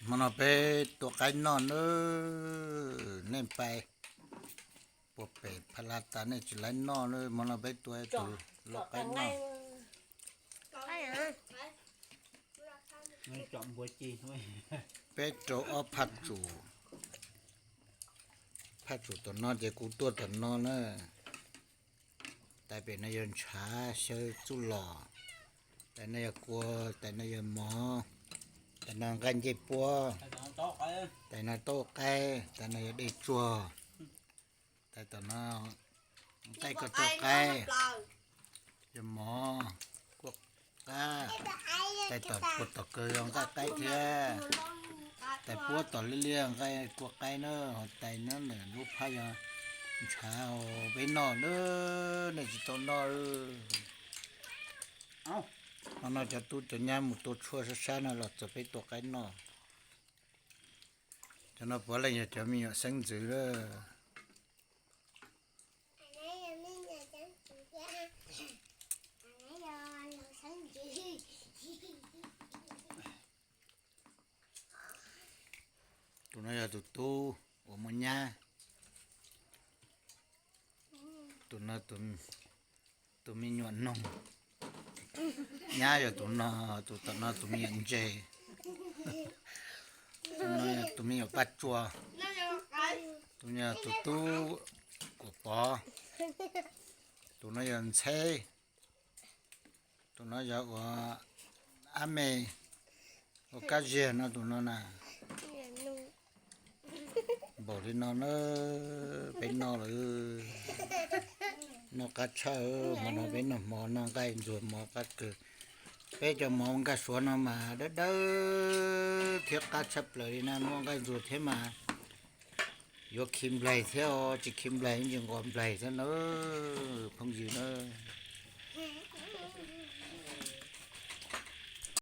Hmo no peb tua qaib noj nawb. Nej pais puag pem Pha La tas nej tsis laib noj nawb, hmo no peb tua tus lau qaib noj. Peb rau ob phaj tsum, phaj tsum tom no ces kuv tuaj tom no na. Tais pem no yog ntshav xyaw txuj lom, tais no yog kua, tais no yog mov, tais no nqaij ncej puab, tais no taub qaib, tais no yog dej tsuag, tais tom no nqaij ko taw qaib, yog mov, kua qab, tais tom puag tom kawg yog nqaij qaib thiab, tais puab tom liab liab nqaij kua qaib na, ho tais no lub phaj yog ntshav peb noj na, nej tsis tau noj. Hmo no cov tub cov nyab mus tua tshuaj sab sab no los txog peb tua qaib noj. Cov no puav leej yog cov me nyuam xeeb ntxwv lawm. Tus no yog tus tub uas muaj nyab, tus no tus me nyuam noog, nyab yog tus no, tus tom no tus me nyuam ntse, tus no yog tus me nyuam paj tsua, tus no yog tus tub kuam pov, tus no yog ntxheb, tus no yog ua ab me, ua kab ziag no tus no na. Npaum li no na, peb noj lawm, noj qab tshaj, hmo no peb noj mov noj nqaij ntxuag mov qab kawg. Peb cov mov nkaj suav no mas dawb dawb thiab qab tshaj plaws li na, muaj nqaij ntxuag thiab mas yuav khi nplaig thiab os, tsis khi nplaig yeej tsis nqos nplaig thiab na, phooj ywg na.